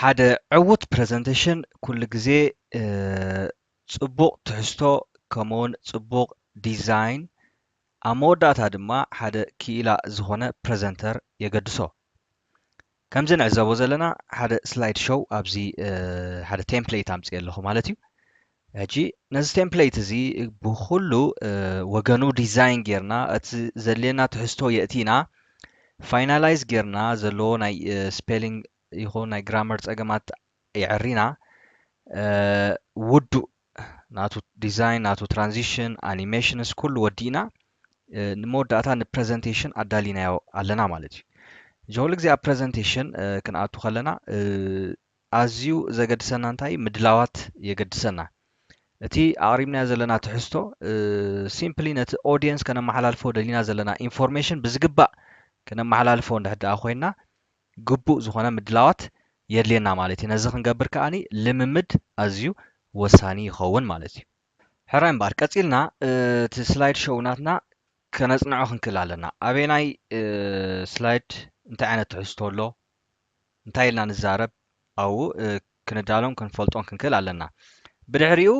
ሓደ ዕዉት ፕረዘንቴሽን ኩሉ ግዜ ጽቡቕ ትሕዝቶ ከምኡውን ጽቡቕ ዲዛይን ኣብ መወዳእታ ድማ ሓደ ክኢላ ዝኾነ ፕረዘንተር የገድሶ። ከምዚ ንዕዘቦ ዘለና ሓደ ስላይድ ሾው ኣብዚ ሓደ ቴምፕሌት ኣምፅእ ኣለኹ ማለት እዩ። ሕጂ ነዚ ቴምፕሌት እዚ ብኩሉ ወገኑ ዲዛይን ጌርና እቲ ዘድልየና ትሕዝቶ የእቲና ፋይናላይዝ ጌርና ዘለዎ ናይ ስፔሊንግ ይኹን ናይ ግራመር ፀገማት የዕሪና ውዱእ ናቱ ዲዛይን ናቱ ትራንዚሽን ኣኒሜሽንስ ኩሉ ወዲእና ንመወዳእታ ንፕረዘንቴሽን ኣዳሊናዮ ኣለና ማለት እዩ። እዚ ኩሉ ግዜ ኣብ ፕረዘንቴሽን ክንኣቱ ከለና ኣዝዩ ዘገድሰና እንታይ ምድላዋት የገድሰና። እቲ ኣቕሪብናዮ ዘለና ትሕዝቶ ሲምፕሊ ነቲ ኦዲየንስ ከነመሓላልፎ ደሊና ዘለና ኢንፎርሜሽን ብዝግባእ ከነመሓላልፎ እንድሕር ደኣ ኮይና ግቡእ ዝኾነ ምድላዋት የድልየና ማለት እዩ። ነዚ ክንገብር ከኣኒ ልምምድ ኣዝዩ ወሳኒ ይኸውን ማለት እዩ። ሕራይ እምበኣር ቀፂልና እቲ ስላይድ ሾው ናትና ከነፅንዖ ክንክእል ኣለና። ኣበየናይ ስላይድ እንታይ ዓይነት ትሕዝቶ ኣሎ እንታይ ኢልና ንዛረብ ኣብኡ ክንዳሎም ክንፈልጦን ክንክእል ኣለና። ብድሕሪኡ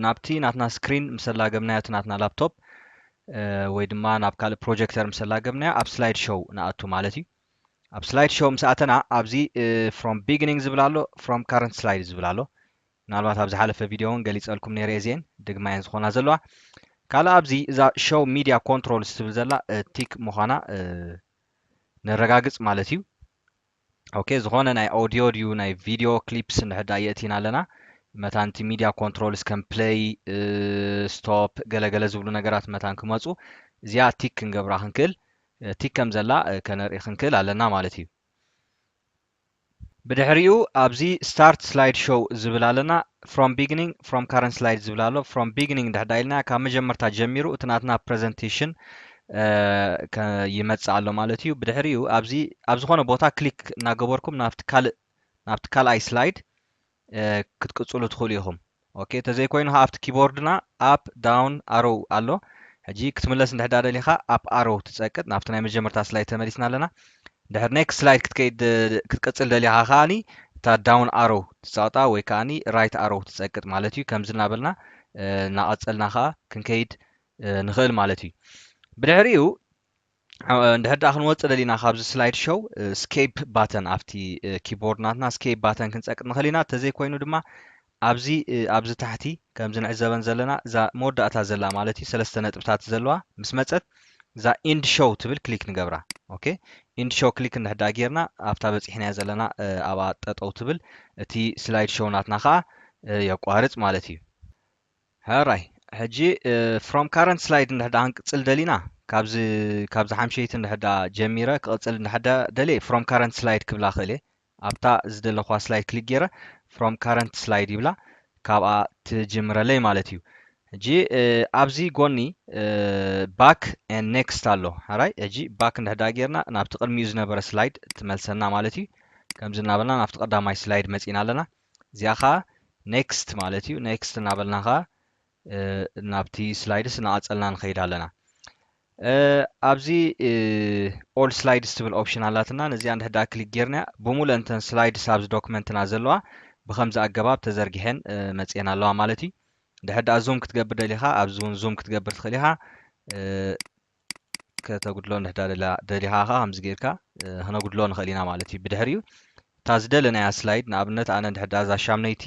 ናብቲ ናትና ስክሪን ምስ ኣላገብናዮ እቲ ናትና ላፕቶፕ ወይ ድማ ናብ ካልእ ፕሮጀክተር ምስ ኣላገብናዮ ኣብ ስላይድ ሾው ንኣቱ ማለት እዩ። ኣብ ስላይድ ሾው ምስ ኣተና ኣብዚ from beginning ዝብል ኣሎ፣ from current slide ዝብል ኣሎ። ምናልባት ኣብ ዝሓለፈ ቪድዮ እውን ገሊፀልኩም ነይረ እዚኤን፣ ድግማ እየን ዝኾና ዘለዋ። ካልእ ኣብዚ እዛ ሾው ሚድያ ኮንትሮልስ ትብል ዘላ ቲክ ምዃና ነረጋግፅ ማለት እዩ። ኦኬ፣ ዝኾነ ናይ ኦዲዮ ድዩ ናይ ቪድዮ ክሊፕስ እንድሕር ደኣ የእቲና ኣለና፣ መታን እቲ ሚድያ ኮንትሮልስ ከም ፕለይ፣ ስቶፕ፣ ገለገለ ዝብሉ ነገራት መታን ክመፁ እዚኣ ቲክ ክንገብራ ክንክእል፣ ቲክ ከም ዘላ ከነርኢ ክንክእል ኣለና ማለት እዩ። ብድሕሪኡ ኣብዚ ስታርት ስላይድ ሾው ዝብል ኣለና፣ from beginning from current slide ዝብል ኣሎ። From beginning እንድሕር ደኣ ኢልና ካብ መጀመርታ ጀሚሩ እቲ ናትና ፕረዘንቴሽን ይመጽእ ኣሎ ማለት እዩ። ብድሕሪኡ ኣብዚ ኣብ ዝኾነ ቦታ ክሊክ እናገበርኩም ናብቲ ካልእ ናብቲ ካልኣይ ስላይድ ክትቅጽሉ ትኽእሉ ኢኹም። ኦኬ፣ ተዘይኮይኑ ኣብቲ ኪቦርድና ኣፕ ዳውን ኣሮው ኣሎ። ሕጂ ክትምለስ እንድሕር ደኣ ደሊኻ ኣፕ ኣሮው ትጸቅጥ ናብቲ ናይ መጀመርታ ስላይድ ተመሊስና ኣለና። ድሕር ኔክስት ስላይድ ክትከይድ ክትቅጽል ደሊኻ ከኣኒ እታ ዳውን ኣሮው ትጸቅጣ ወይ ከኣኒ ራይት ኣሮው ትጸቅጥ ማለት እዩ። ከምዚ እናበልና እናቐጸልና ከኣ ክንከይድ ንኽእል ማለት እዩ። ብድሕሪኡ እንድሕር ደኣ ክንወፅእ ደሊና ካብዚ ስላይድ ሾው ስኬፕ ባተን ኣብቲ ኪቦርድ ናትና ስኬፕ ባተን ክንፀቅጥ ንኽእል ኢና። ተዘይኮይኑ ድማ ኣብዚ ኣብዚ ታሕቲ ከምዚ ንዕዘበን ዘለና እዛ መወዳእታ ዘላ ማለት እዩ ሰለስተ ነጥብታት ዘለዋ ምስ መፀት እዛ ኢንድ ሾው ትብል ክሊክ ንገብራ። ኦኬ፣ ኢንድ ሾው ክሊክ እንድሕር ደኣ ጌርና ኣብታ በፂሕናያ ዘለና ኣብኣ ጠጠው ትብል እቲ ስላይድ ሾው ናትና ከዓ የቋርፅ ማለት እዩ። ሕራይ ሕጂ from current slide እንድሕር ደኣ ክንቅፅል ደሊና ካብዚ ካብዚ ሓምሸይቲ እንድሕር ደኣ ጀሚረ ክቕፅል እንድሕር ደኣ ደልየ from current slide ክብላ ክእል እየ። ኣብታ ዝደለኳ ስላይድ ክሊክ ገይረ from current slide ይብላ ካብኣ ትጅምረለይ ማለት እዩ። ሕጂ ኣብዚ ጎኒ back and next ኣሎ። ሕራይ ሕጂ ባክ እንድሕር ደኣ ጌርና ናብቲ ቅድሚኡ ዝነበረ ስላይድ ትመልሰና ማለት እዩ። ከምዚ እናበልና ናብቲ ቀዳማይ ስላይድ መፂና ኣለና። እዚኣ ከዓ ኔክስት ማለት እዩ። ኔክስት እናበልና ከዓ ናብቲ ስላይድስ እናቐፀልና ንኸይድ ኣለና። ኣብዚ ኦል ስላይድስ ትብል ኦፕሽን ኣላትና። ነዚኣ እንድሕር ደኣ ክሊክ ጌርና ብምሉእ እንተን ስላይድስ ኣብዚ ዶክመንትና ዘለዋ ብኸምዚ ኣገባብ ተዘርጊሐን መፅየን ኣለዋ ማለት እዩ። እንድሕር ደኣ ዙም ክትገብር ደሊኻ ኣብዚ እውን ዙም ክትገብር ትኽእል ኢኻ። ከተጉድሎ እንድሕር ደኣ ደሊኻ ከዓ ከምዚ ጌርካ ክነጉድሎ ንኽእል ኢና ማለት እዩ። ብድሕሪኡ እታ ዝደለናያ ስላይድ ንኣብነት ኣነ እንድሕር ደኣ እዛ ሻምነይቲ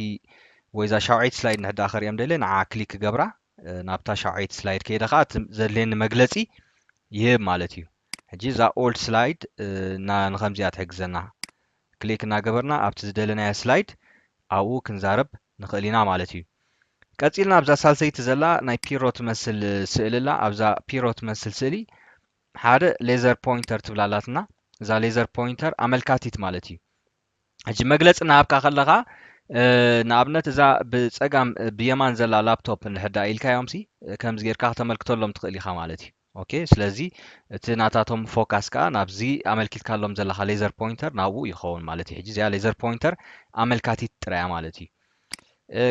ወይ እዛ ሻውዓይቲ ስላይድ እንድሕር ደኣ ክርእየም ደልየ ንዓ ክሊክ ክገብራ ናብታ ሻውዓይቲ ስላይድ ከይደ ከዓ እቲ ዘድልየኒ መግለፂ ይህብ ማለት እዩ። ሕጂ እዛ ኦልድ ስላይድ ንኸምዚኣ ትሕግዘና ክሊክ እናገበርና ኣብቲ ዝደለናዮ ስላይድ ኣብኡ ክንዛረብ ንኽእል ኢና ማለት እዩ። ቀፂልና ኣብዛ ሳልሰይቲ ዘላ ናይ ፒሮ ትመስል ስእሊ ኣላ። ኣብዛ ፒሮ ትመስል ስእሊ ሓደ ሌዘር ፖይንተር ትብል ኣላትና። እዛ ሌዘር ፖይንተር ኣመልካቲት ማለት እዩ። ሕጂ መግለፂ እናሃብካ ከለኻ ንኣብነት እዛ ብፀጋም ብየማን ዘላ ላፕቶፕ እንድሕር ደኣ ኢልካዮምሲ ከምዚ ጌርካ ክተመልክተሎም ትኽእል ኢኻ ማለት እዩ። ኦኬ፣ ስለዚ እቲ ናታቶም ፎካስ ከዓ ናብዚ ኣመልኪትካሎም ዘለኻ ሌዘር ፖይንተር ናብኡ ይኸውን ማለት እዩ። ሕጂ እዚኣ ሌዘር ፖይንተር ኣመልካቲት ጥራያ ማለት እዩ።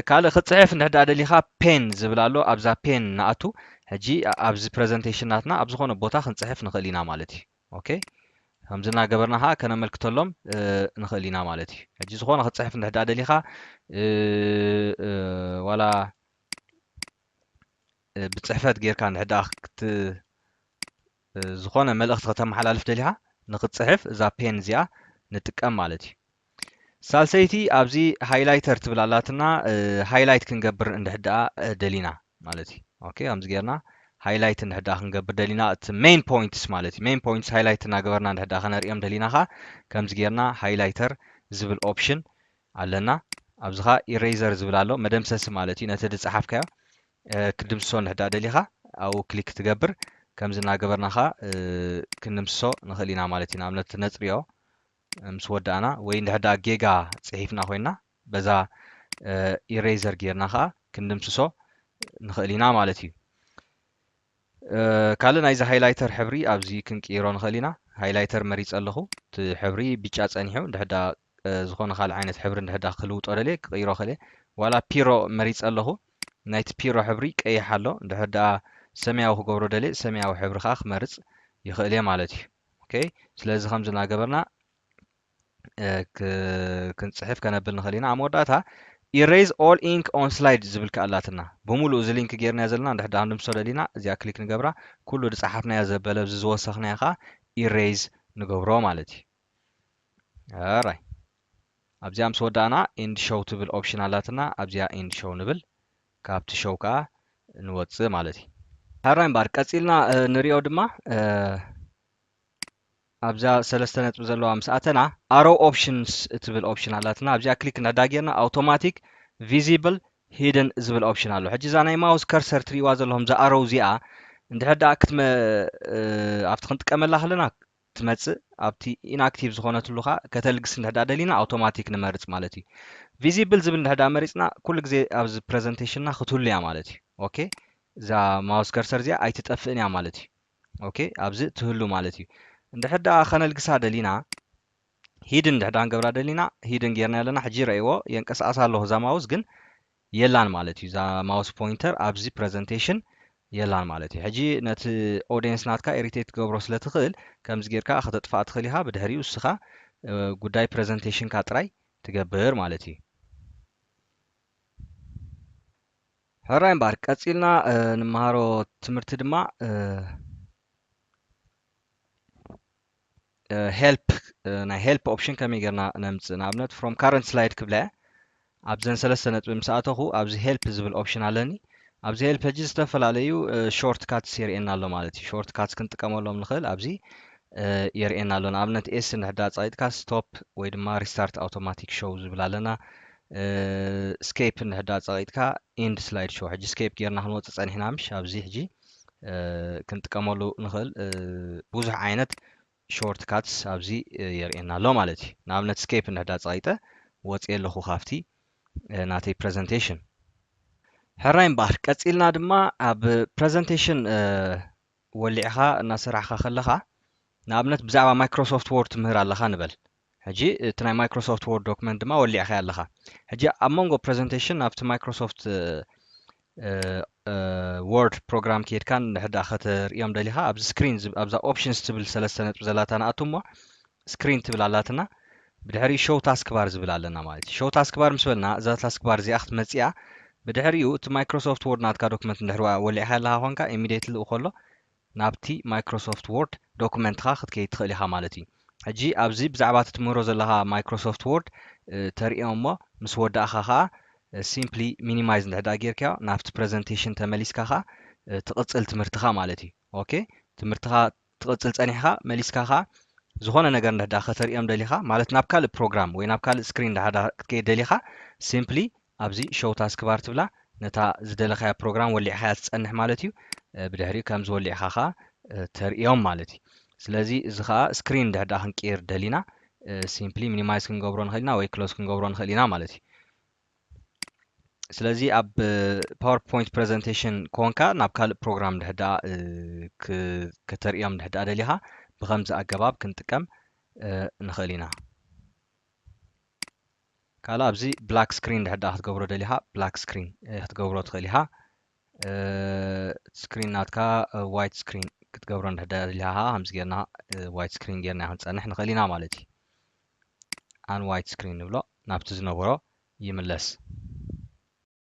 ካልእ ክትፅሕፍ እንድሕር ደኣ ደሊኻ ፔን ዝብል ኣሎ። ኣብዛ ፔን ንኣቱ። ሕጂ ኣብዚ ፕረዘንቴሽን ናትና ኣብ ዝኾነ ቦታ ክንፅሕፍ ንኽእል ኢና ማለት እዩ። ኦኬ፣ ከምዚ እናገበርና ከዓ ከነመልክተሎም ንኽእል ኢና ማለት እዩ። ሕጂ ዝኾነ ክትፅሕፍ እንድሕዳ ደሊኻ ዋላ ብፅሕፈት ጌርካ እንድሕዳ ዝኾነ መልእኽቲ ከተመሓላልፍ ደሊኻ ንክትፅሕፍ እዛ ፔን እዚኣ ንጥቀም ማለት እዩ። ሳልሰይቲ ኣብዚ ሃይላይተር ትብል ኣላትና፣ ሃይላይት ክንገብር እንድሕዳ ደሊና ማለት እዩ። ኦኬ፣ ከምዚ ጌርና ሃይላይት እንድሕዳ ክንገብር ደሊና እቲ ሜን ፖይንትስ ማለት እዩ። ሜን ፖይንትስ ሃይላይት እናገበርና እንድሕዳ ከነርእዮም ደሊና ኸዓ ከምዚ ጌርና ሃይላይተር ዝብል ኦፕሽን ኣለና። ኣብዚ ኸዓ ኢሬዘር ዝብል ኣሎ፣ መደምሰሲ ማለት እዩ። ነቲ ዝፀሓፍካዮ ክድምስሶ እንድሕዳ ደሊኻ ኣብኡ ክሊክ ትገብር። ከምዚ እናገበርና ኸዓ ክንድምስሶ ንኽእል ኢና ማለት እዩ። ንኣብነት ነፅርዮ ምስ ወዳእና ወይ እንድሕዳ ጌጋ ፅሒፍና ኮይና በዛ ኢሬዘር ጌርና ኸዓ ክንድምስሶ ንኽእል ኢና ማለት እዩ። ካልእ ናይዚ ሃይላይተር ሕብሪ ኣብዚ ክንቅይሮ ንኽእል ኢና። ሃይላይተር መሪፀ ኣለኹ። እቲ ሕብሪ ብጫ ፀኒሑ እንድሕዳ ዝኾነ ካልእ ዓይነት ሕብሪ እንድሕዳ ክልውጦ ደልየ ክቕይሮ ክእል እየ። ዋላ ፒሮ መሪፀ ኣለኹ። ናይቲ ፒሮ ሕብሪ ቀይሕ ኣሎ። እንድሕር ደኣ ሰማያዊ ክገብሮ ደልየ ሰማያዊ ሕብሪ ከዓ ክመርፅ ይኽእል እየ ማለት እዩ። ኦኬ፣ ስለዚ ከምዚ እናገበርና ክንፅሕፍ ከነብል ንኽእል ኢና። ኣብ መወዳእታ ኢሬዝ ኦል ኢንክ ኦን ስላይድ ዝብል ከኣላትና ብምሉእ እዚ ሊንክ ጌርናዮ ዘለና እንድሕር ደኣ ክንድምስሶ ደሊና እዚኣ ክሊክ ንገብራ። ኩሉ ዝፀሓፍናዮ ዘበለ ኣብዚ ዝወሰኽናዮ ከዓ ኢሬዝ ንገብሮ ማለት እዩ። ኣራይ ኣብዚኣ ምስ ወዳእና ኤንድ ሾው ትብል ኦፕሽን ኣላትና። ኣብዚኣ ኤንድ ሾው ንብል፣ ካብቲ ሾው ከዓ ንወፅእ ማለት እዩ። ሓራይ እምበኣር ቀፂልና ንሪኦ ድማ ኣብዛ ሰለስተ ነጥቢ ዘለዋ ምስ ኣተና ኣሮ ኦፕሽንስ እትብል ኦፕሽን ኣላትና። ኣብዚኣ ክሊክ እንድሕዳ ጌርና ኣውቶማቲክ ቪዚብል ሂድን ዝብል ኦፕሽን ኣሎ። ሕጂ እዛ ናይ ማውስ ከርሰር ትሪእዋ ዘለኹም እዛ ኣሮ እዚኣ እንድሕር ደኣ ክትመ ኣብቲ ክንጥቀመላ ከለና ትመፅእ ኣብቲ ኢንኣክቲቭ ዝኾነትሉ ከዓ ከተልግስ እንድሕዳ ደሊና ኣውቶማቲክ ንመርፅ ማለት እዩ። ቪዚብል ዝብል እንድሕዳ መሪፅና ኩሉ ግዜ ኣብዚ ፕረዘንቴሽንና ክትህሉ እያ ማለት እዩ። ኦኬ እዛ ማውስ ከርሰር እዚኣ ኣይትጠፍእን እያ ማለት እዩ። ኦኬ ኣብዚ ትህሉ ማለት እዩ። እንድሕር ደኣ ከነልግሳ ደሊና ሂድን እንድሕዳ ንገብራ ደሊና ሂድን ጌርና ኣለና። ሕጂ ረእይዎ የንቀሳቐስ ኣለኹ እዛ ማውስ ግን የላን ማለት እዩ። እዛ ማውስ ፖይንተር ኣብዚ ፕረዘንቴሽን የላን ማለት እዩ። ሕጂ ነቲ ኦዲየንስ ናትካ ኢሪቴት ትገብሮ ስለ ትኽእል ከምዚ ጌርካ ከተጥፋኣ ትኽእል ኢኻ። ብድሕሪኡ እስኻ ጉዳይ ፕረዘንቴሽንካ ጥራይ ትገብር ማለት እዩ። ሕራይ እምበኣር ቀፂልና ንምሃሮ ትምህርቲ ድማ ሄልፕ ናይ ሄልፕ ኦፕሽን ከመይ ጌርና ነምፅእ? ንኣብነት ፍሮም ካረንት ስላይድ ክብላ እየ። ኣብዘን ሰለስተ ነጥቢ ምስ ኣተኹ ኣብዚ ሄልፕ ዝብል ኦፕሽን ኣለኒ። ኣብዚ ሄልፕ ሕጂ ዝተፈላለዩ ሾርት ካትስ የርእየና ኣሎ ማለት እዩ። ሾርት ካትስ ክንጥቀመሎም ንኽእል ኣብዚ የርእየና ኣሎ። ንኣብነት ኤስ እንድሕዳ ፀቒጥካ ስቶፕ ወይ ድማ ሪስታርት ኣውቶማቲክ ሾው ዝብል ኣለና። ስኬፕ እንድሕዳ ፀቒጥካ ኢንድ ስላይድ ሾው። ሕጂ ስኬፕ ጌርና ክንወፅእ ፀኒሕና ምሽ ኣብዚ ሕጂ ክንጥቀመሉ ንኽእል ብዙሕ ዓይነት ሾርት ካትስ ኣብዚ የርእየና ኣሎ ማለት እዩ። ንኣብነት ስኬፕ እንድሕዳ ፀቒጠ ወፅየ ኣለኹ ካብቲ ናተይ ፕረዘንቴሽን። ሕራይ እምበኣር ቀፂልና ድማ ኣብ ፕረዘንቴሽን ወሊዕኻ እናሰራሕኻ ከለኻ ንኣብነት ብዛዕባ ማይክሮሶፍት ወርድ ትምህር ኣለኻ ንበል። ሕጂ እቲ ናይ ማይክሮሶፍት ወርድ ዶክመንት ድማ ወሊዕኻ ኣለኻ። ሕጂ ኣብ መንጎ ፕረዘንቴሽን ናብቲ ማይክሮሶፍት ወርድ ፕሮግራም ከይድካ እንድሕዳ ከተርእዮም ደሊኻ ኣብዚ ስክሪን ኣብዛ ኦፕሽንስ ትብል ሰለስተ ነጥቢ ዘላታ ንኣቱ እሞ ስክሪን ትብል ኣላትና። ብድሕሪ ሾው ታስክ ባር ዝብል ኣለና ማለት እዩ። ሾው ታስክ ባር ምስ በልና እዛ ታስክ ባር እዚኣ ክትመፅእ እያ። ብድሕሪኡ እቲ ማይክሮሶፍት ወርድ ናትካ ዶክመንት እንድሕር ወሊዕካ ኣለኻ ኮንካ ኢሚዲየትሊ ከሎ ናብቲ ማይክሮሶፍት ወርድ ዶክመንትኻ ክትከይድ ትኽእል ኢኻ ማለት እዩ። ሕጂ ኣብዚ ብዛዕባ እቲ ትምህሮ ዘለኻ ማይክሮሶፍት ወርድ ተርእዮ እሞ ምስ ወዳእኻ ኸዓ ሲምፕሊ ሚኒማይዝ እንድሕዳ ጌርካዮ ናብቲ ፕረዘንቴሽን ተመሊስካ ኸዓ ትቕፅል ትምህርትኻ ማለት እዩ። ኦኬ ትምህርትኻ ትቕፅል ፀኒሕካ መሊስካ ኸዓ ዝኾነ ነገር እንድሕዳ ከተርእዮም ደሊኻ ማለት ናብ ካልእ ፕሮግራም ወይ ናብ ካልእ ስክሪን እንድሕዳ ክትከይድ ደሊኻ ሲምፕሊ ኣብዚ ሾው ታስክ ባር ትብላ ነታ ዝደለኻያ ፕሮግራም ወሊዕኻያ ትፀንሕ ማለት እዩ። ብድሕሪኡ ከም ዝወሊዕኻ ኸዓ ተርእዮም ማለት እዩ። ስለዚ እዚ ኸዓ ስክሪን እንድሕዳ ክንቅይር ደሊና ሲምፕሊ ሚኒማይዝ ክንገብሮ ንኽእል ኢና ወይ ክሎዝ ክንገብሮ ንኽእል ኢና ማለት እዩ። ስለዚ ኣብ ፓወርፖይንት ፕረዘንቴሽን ኮንካ ናብ ካልእ ፕሮግራም ድሕዳ ከተርእዮም ድሕዳ ደሊኻ ብኸምዚ ኣገባብ ክንጥቀም ንኽእል ኢና። ካልእ ኣብዚ ብላክ ስክሪን ድሕዳ ክትገብሮ ደሊኻ ብላክ ስክሪን ክትገብሮ ትኽእል ኢኻ። ስክሪን ናትካ ዋይት ስክሪን ክትገብሮ እንድሕር ደሊኻ ከምዚ ጌርና white screen ጌርና ክንፀንሕ ንኽእል ኢና ማለት እዩ። Unwhite screen ንብሎ፣ ናብቲ ዝነበሮ ይምለስ።